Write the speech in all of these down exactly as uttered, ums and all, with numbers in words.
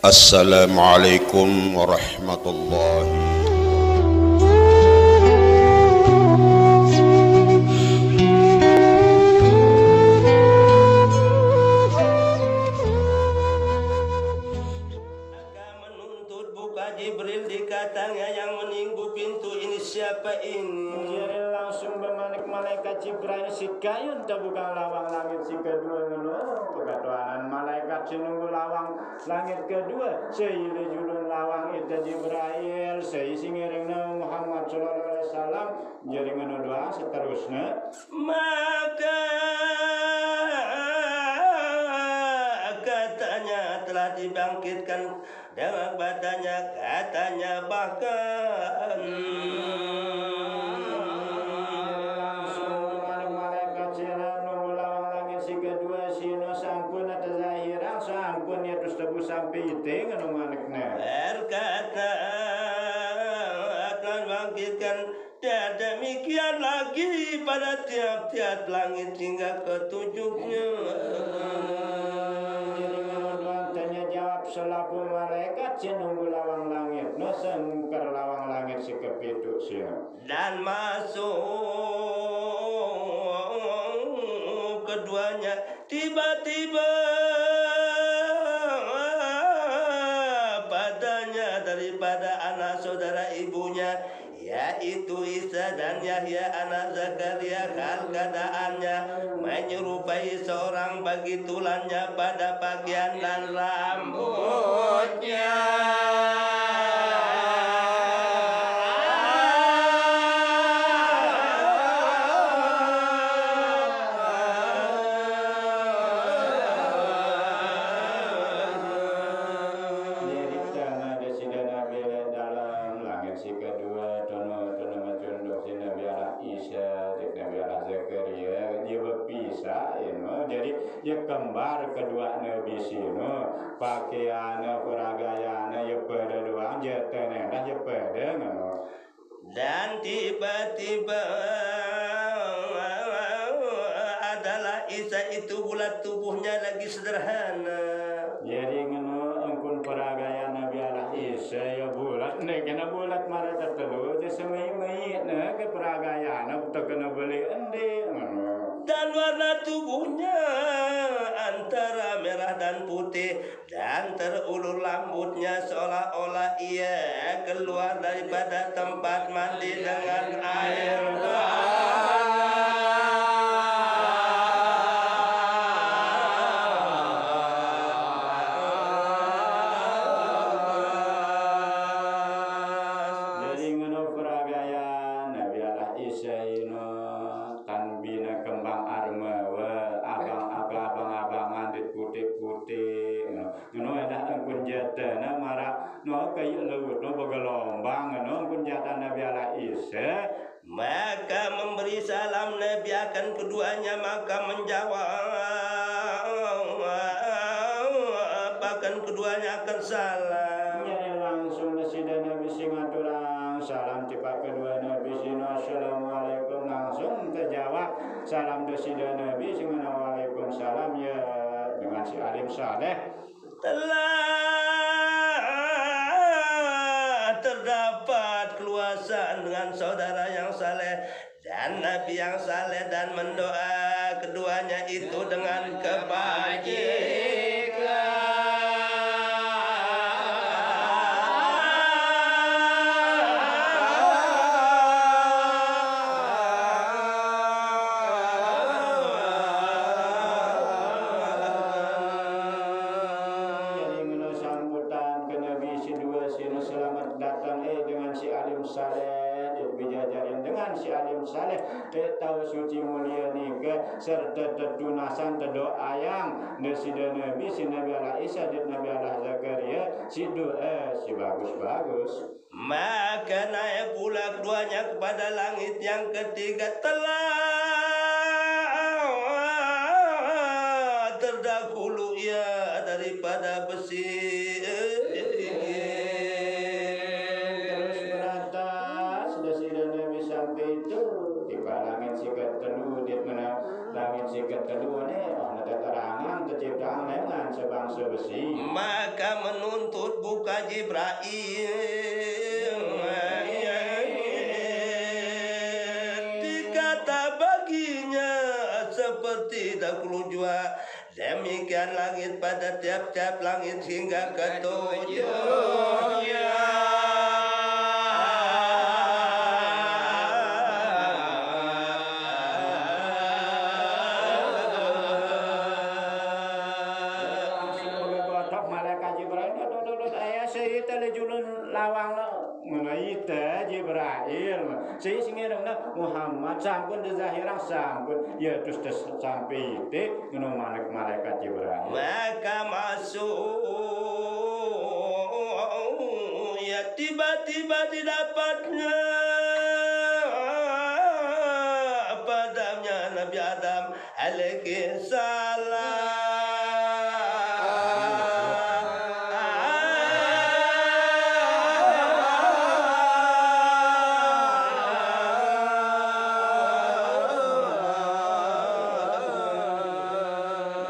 Assalamualaikum warahmatullahi. Maka menuntut buka, Jibril dikatanya yang menunggu pintu ini siapa ini? Jadi langsung bemalik malaikat Jibril, si kayun terbuka lawang langit si kedua ngeno. Kekatuanan malaikat si nunggu lawang langit kedua, seile julun lawang itu Jibril, seisi ngiringna Muhammad sallallahu alaihi wasallam. Jadi ngeno doang seterusnya. Maka katanya telah dibangkitkan dengan badannya, katanya bahkan langsung malaikat sira nunggu lawang langit si kedua sino sampun atau zahirang sampun ya terus tebus sampai ite ngeno manekne. Berkata, telah bangkitkan dan demikian lagi pada tiap-tiap langit hingga ketujuhnya. Jadi ngeno doang tanya jawab selaku malaikat si nunggu lawang langit, no sengker lawang langit si kepitu sino. Dan masuk keduanya tiba-tiba padanya daripada anak saudara ibunya, yaitu Isa dan Yahya anak Zakaria, hal keadaannya menyerupai seorang bagi tulannya pada pakaian dan rambutnya. Jadi tengah ada sida Nabi dalam langit si kedua, tono tono macunduk si Nabi Allah Isa, si Nabi Allah Zakaria, dia berpisah, you know. Jadi dia kembar kedua Nabi sino, pakaiannya, peragaiannya, ya pada doang, jatene dah ya pada ngono. Dan tiba-tiba adalah Isa itu bulat tubuhnya lagi sederhana. Jadi ngeno engkun peragaian Nabi Allah Isa ya bulat, nek kena bulat marah tetelu, je semai-mai ne ke peragaian, aku tak kena beli endi, ngeno. Dan warna tubuhnya antara merah dan putih, dan terulur rambutnya seolah-olah ia keluar daripada tempat mandi dengan air panas. Jadi ngeno peragaian Nabi Allah Isa ino, tan bina kembang armawa, abang-abang, abang-abangan, dit putih-putih, ngeno. Ngono edah engkun jatene marak no kaya laut no begelombang no engkun jatene Nabi Allah Isa. Maka memberi salam Nabi akan keduanya, maka menjawab akan keduanya akan salam. Jadi langsung sida Nabi sing aturang salam tipak kedua Nabi sino, "Assalamualaikum." Langsung terjawab salam sida Nabi sing, "Waalaikumsalam," ya, dengan si alim saleh. Telah terdapat keluasaan dengan saudara yang saleh dan Nabi yang saleh, dan mendoa keduanya itu dengan kebajikan. Jadi ngeno sambutan ke Nabi si dua sino, "Selamat datang eh dengan si alim saleh, dit bijajarin dengan si alim saleh, dit tahu suci mulia nike, serta tetunasan tedoayang." Nah, sida Nabi, si Nabi Allah Isa, dit Nabi Allah Zakaria, si doa si bagus-bagus. Maka naik pula keduanya kepada langit yang ketiga, telah terdahulu ia daripada besi. Terus beratas, sudah sida Nabi sampai itu, tiba langit si ketelu, dit mana langit si ketelu ni, oh, ada terangan tercipta dengan sebangsa besi. Maka menuntut buka Jibril. Dikata baginya seperti dahulu jua. Demikian langit pada tiap-tiap langit hingga ketujuhnya. Malaikat Jibril, "Duh, duh, duh, duh, aya seuri téh di julun lawang lo." Ngono ieu téh Jibril. Seuri sing ngirengna Muhammad sampun di zahirang sampun. Ya terus téh sampai itu ngono malaikat Jibril. Maka masuk, ya tiba-tiba didapatnya padanya Nabi Adam alaihi salam.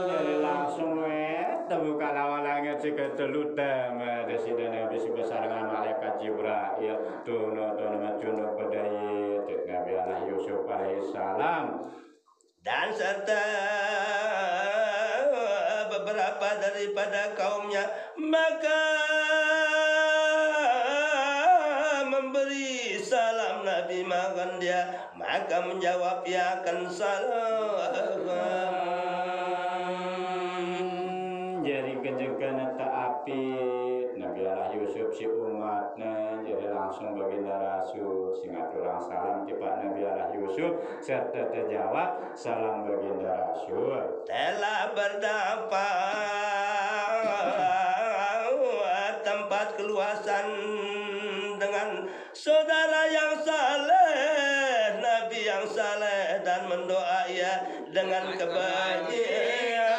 Jadi langsung wé, terbuka lawang langit sing katelu téh, mah Sida Nabi sing besarengan malaikat Jibril. Tuh, no, tuh, nama cunduk bedai, cék Nabi Allah Yusuf alaihissalam. Dan serta beberapa daripada kaumnya, maka memberi salam Nabi, makan dia, maka menjawab, "Ya akan salam." Jadi kejengkana tak apik Nabi Allah Yusuf si umatna, jadi langsung Baginda Rasul sing ngaturang salam ti Pak Nabi Allah Yusuf serta terjawab salam Baginda Rasul. Telah berdapat tempat keluasan dengan saudara yang saleh, Nabi yang saleh, dan mendoa ia dengan kebaikan.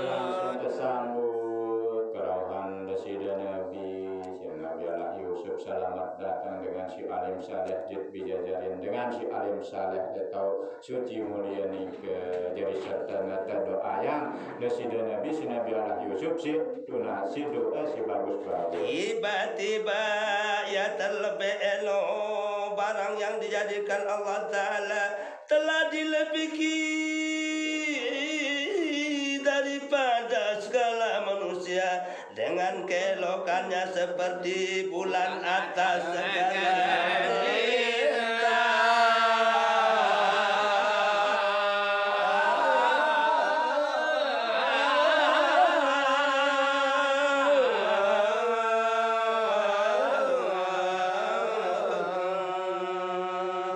Langsung tersambut kerauhan Sida Nabi, si Nabi Allah Yusuf selamat datang dengan si alim saleh, jut bijajarin dengan si alim saleh, dia tahu suci mulia nika. Jadi serta nata doa yang Sida Nabi, si Nabi Allah Yusuf, si tunas, si doa, si bagus-bagus. Tiba-tiba ia terlebih elok barang yang dijadikan Allah Ta'ala telah dilebihi daripada segala manusia dengan keelokannya seperti bulan atas segala bintang.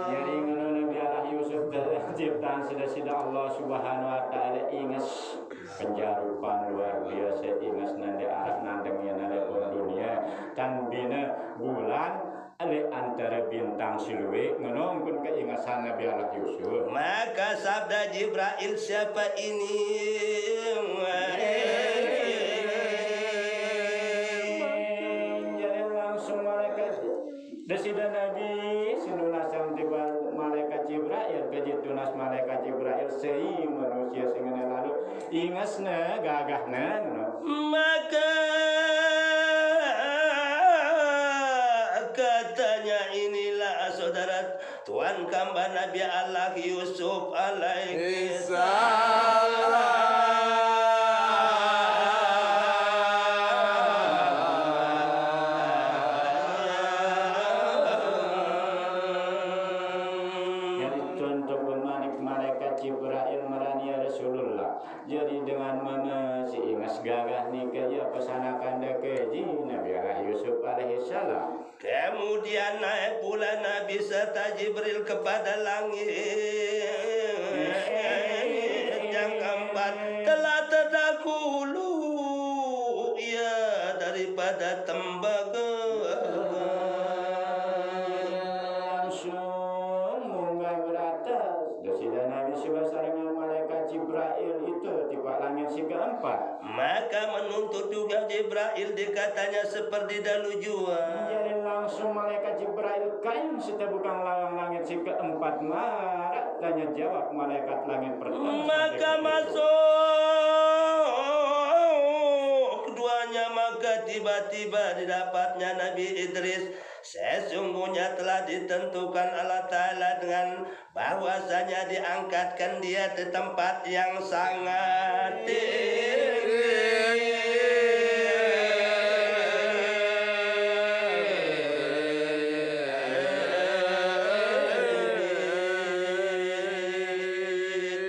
Jadi ngono Nabi Allah Yusuf téh ciptaan sida-sida Allah Subhanahu wa Ta'ala, inges. Penjarupan luar biasa, inges nande arak nandengnya nande pun dunia, tan bina bulan, ale antara bintang silui ngenongkun keingesan Nabi Allah Yusuf. Maka sabda Jibril, "Siapa ini?" Jadi langsung malaikat Desida Nabi, sinunas yang tiba malaikat Jibril, keji tunas malaikat Jibril, sei manusia sing lalu ingesna, gagahna, ngono. Maka katanya, "Inilah saudara Tuan kamba Nabi Allah Yusuf alaihi salam." Jadi contoh pemanik malaikat Jibril marania Rasulullah. Jadi dengan mana si ingas gagah nika ya pesanakan deke ji Nabi Allah Yusuf alaihissalam. Kemudian naik pula Nabi serta Jibril kepada langit yang keempat. Telah terdahulu ia daripada tembaga. Langsung munggah beratas. Desida Nabi sebasar dengan malaikat Jibril itu tipe langit si keempat. Maka menuntut Jibrail dikatanya seperti dalu jua. Jadi langsung malaikat Jibrail kayun sita bukang lawang langit si keempat, marak tanya jawab malaikat langit pertama. Maka masuk keduanya, maka tiba-tiba didapatnya Nabi Idris. Sesungguhnya telah ditentukan Allah Ta'ala dengan bahwasanya diangkatkan dia di tempat yang sangat tinggi.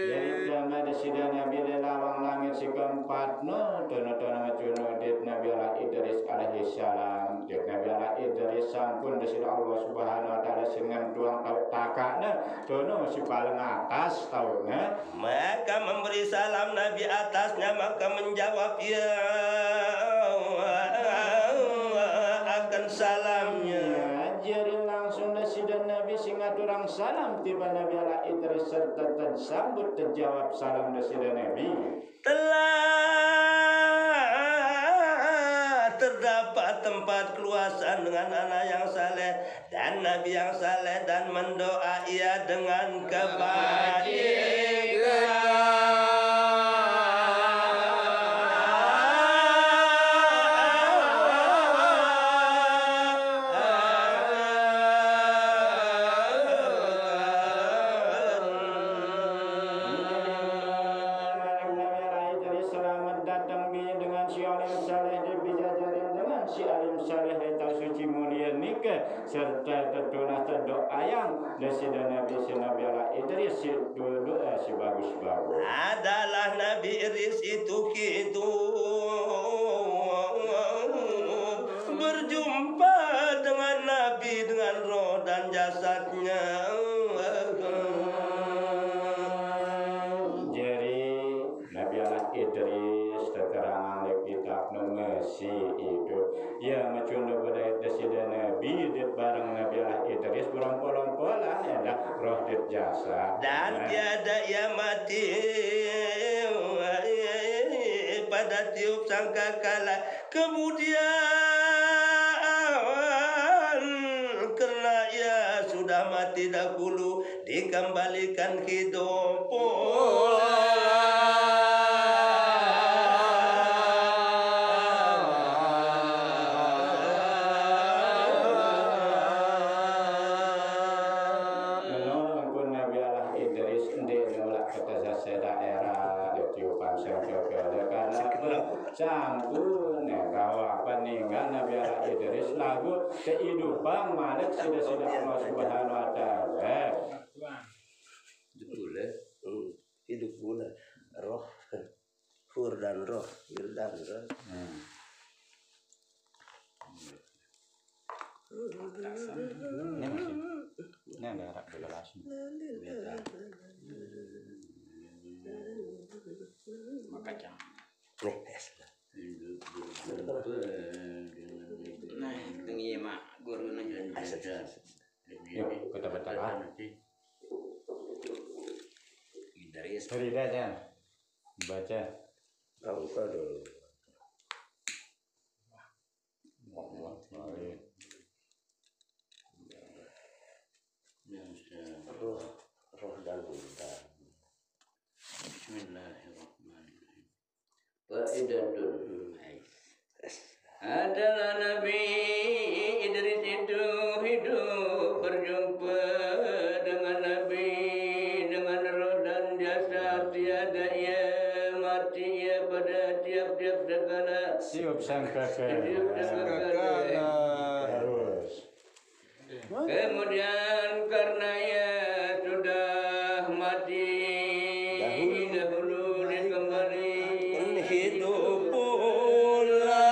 Jadi, tama di sida Nabi di lawang langit si keempat, no, tono-tono macam no, dit Nabi Allah Idris alaihi salam. Dit Nabi Allah Idris sampun di sida Allah Subhanahu wa Ta'ala sing nentuang tau takaknya. Tono si paling atas taunya. Maka memberi salam Nabi atasnya, maka menjawab ia akan salamnya. Ya, jadi langsung sida Nabi sing ngaturang salam tiba Nabi Allah Idris serta tersambut terjawab salam sida Nabi. Telah terdapat tempat keluasan dengan anak yang saleh dan Nabi yang saleh, dan mendoa ia dengan kebajikan. Jadi selamat datang bi dengan si alim saleh, di bijajarin dengan si alim saleh, tau suci mulia nika, serta tetunas tedoayang di sida Nabi, si Nabi Allah Idris, si doa si bagus-bagus. Adalah Nabi Idris itu kitu berjumpa dengan Nabi dengan roh dan jasadnya. Jadi Nabi Allah Idris teterangan di kitab nu masih hidup. Ya, macam nu bedait di sida Nabi, dit bareng Nabi Allah Idris berompolan-rompolan, ya dah, roh dit jasad. Dan tiada ia mati pada tiup sangkakala. Kemudian, karena ia sudah mati dahulu, dikembalikan hidup pula. Menurut Nabi Allah Idris, endi nolak kata sasai daerah, ditiupan sangkakala karena sampun, eh, bahwa peninggal Nabi Allah Idris lagu kehidupan malik sida-sida Allah Subhanahu wa Ta'ala. Betul, eh? Hmm. Hidup pula. Roh. Hur dan roh. Hur dan roh. Hmm. Ini masih. Ini ada harap dulu langsung. Makacang. Nih, es. Nah, tengi mak guru nanya. Yuk, kita baca, ah. Idris. Sorry, dah, jangan. Baca. Tahu, tahu. Wah, wah, wah, iya. Roh, roh dan huda. Bismillahirrahmanirrahim. Faidatun. Adalah Nabi Idris itu hidup berjumpa dengan Nabi, dengan roh dan jasad, tiada ia mati ia pada tiap-tiap sekala. Tiup sangkakala. Tiup sangkakala. Terus. Kemudian karena ia sudah mati dahulu, dikembalikan hidup pula.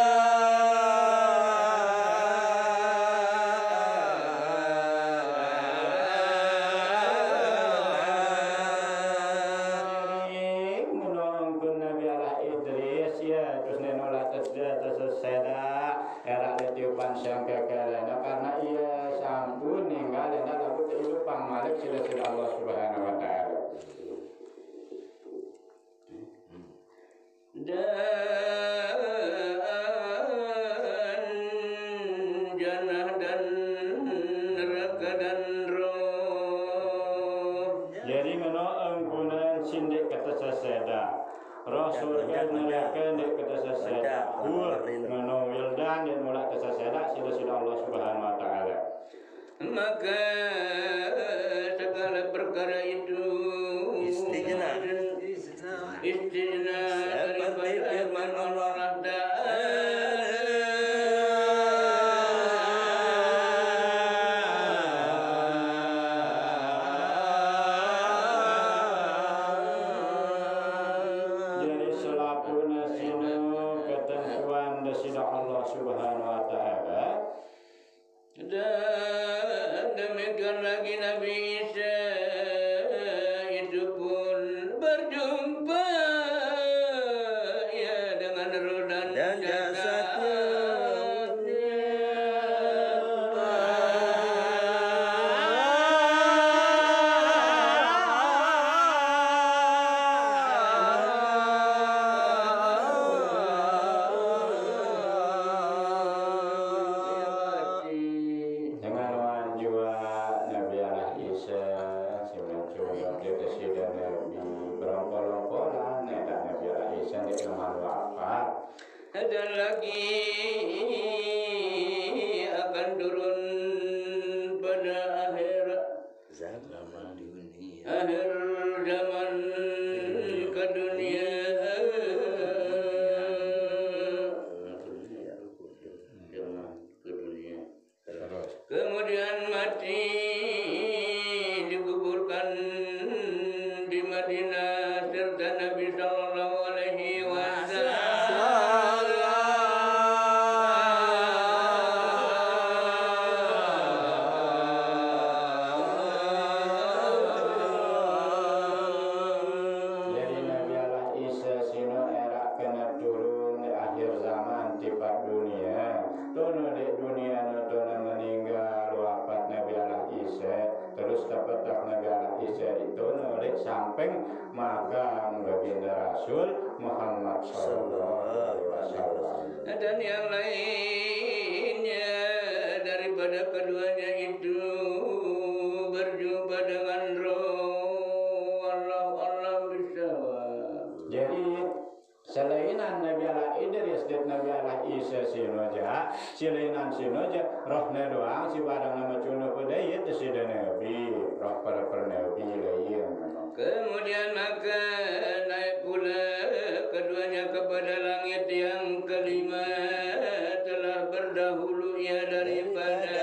Menunggu Nabi Allah Idris, ya, terus nenolak terus, terus seda. Era ditiupan sangkakala, karena ia sampun ninggal, enda lalu kehidupan malik sida-sida Allah Subhanahu wa Ta'ala. Dan Sida Allah Subhanahu wa Ta'ala. Dan demikian lagi Nabi Isa itu pun berjumpa, ya, dengan roh dan jasadnya. Dengan wan jua Nabi Allah Isa, si mancung waktu Sida Nabi berongkol-ongkolan, nah, Nabi Allah Isa di zaman wafat. Dan lagi akan turun pada akhir zaman dunia. Akhir zaman ke dunia. Zaman ke dunia. Terus. Kemudian mati, dikuburkan di Madinah serta Nabi sallallahu alaihi wasallam. Jadi Nabi Allah Isa sino era kena turun di akhir zaman tipat dunia. Tono dek dunia no tono meninggal, wafat Nabi Allah Isa. Terus tapetak Nabi Allah Isa itu no dek samping makam Baginda Rasul Muhammad sallallahu alaihi wasallam. Dan yang lainnya daripada keduanya itu berjumpa dengan roh Allah, Allah bersama. Jadi, selainan Nabi Allah Idris dan Nabi Allah Isa sino ja, selainan sino ja, rohnya doang si barang nama cunduh pedayit Sida Nabi, roh para pernabi lain. Kemudian maka naik pula keduanya kepada langit yang kelima, telah berdahulu ia daripada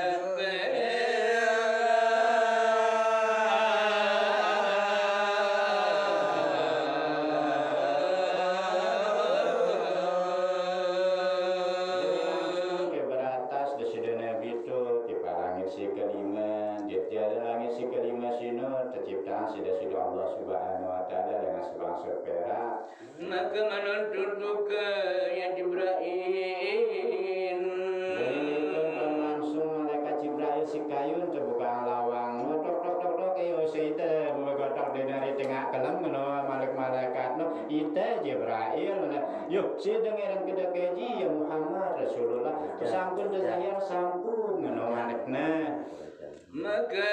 Jadi langsung ke beratas Sida Nabi tu, ke langit si kelima. Jadi ada langit si kelima sino tercipta Sida, Sida Allah Subhanahu wa Ta'ala dengan sebangsa perak. Maka menuntut buka ya Jibril. Jadi itu kan langsung malaikat Jibril si kayun terbuka lawang. Tok, tok, tok, tok, ayo si ite begotok di dari tengah kelem ngeno malik malaikat no. Ite Jibril. Yo, si dengeran keda keji ya Muhammad Rasulullah. Sampun tezahir sampun ngeno malik ne. Maka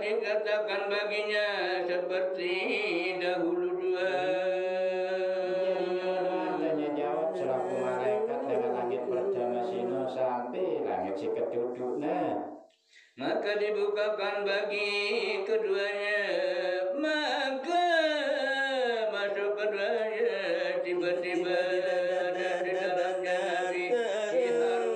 dikatakan baginya seperti dahulu jua. Jadi nyono tanya jawab selaku malaikat dengan langit pertama sino sampai langit si ketujuh. Nah, maka dibukakan bagi keduanya, maka masuk keduanya tiba-tiba ada di dalamnya Nabi Harun.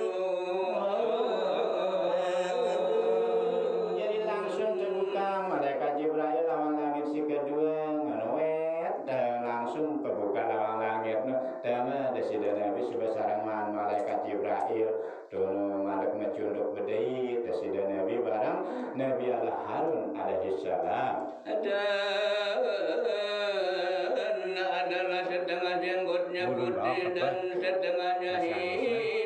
Jadi langsung terbuka malaikat Jibril lawan langit si kedua, ngenuet, dan langsung kebuka lawan langit no. Tama ada Sida Nabi sebesar malaikat Jibril. Dono malik macunduk bedai, Sida Nabi bareng Nabi Allah Harun alaihissalam. Dan adalah setengah jenggotnya putih dan setengahnya hitam.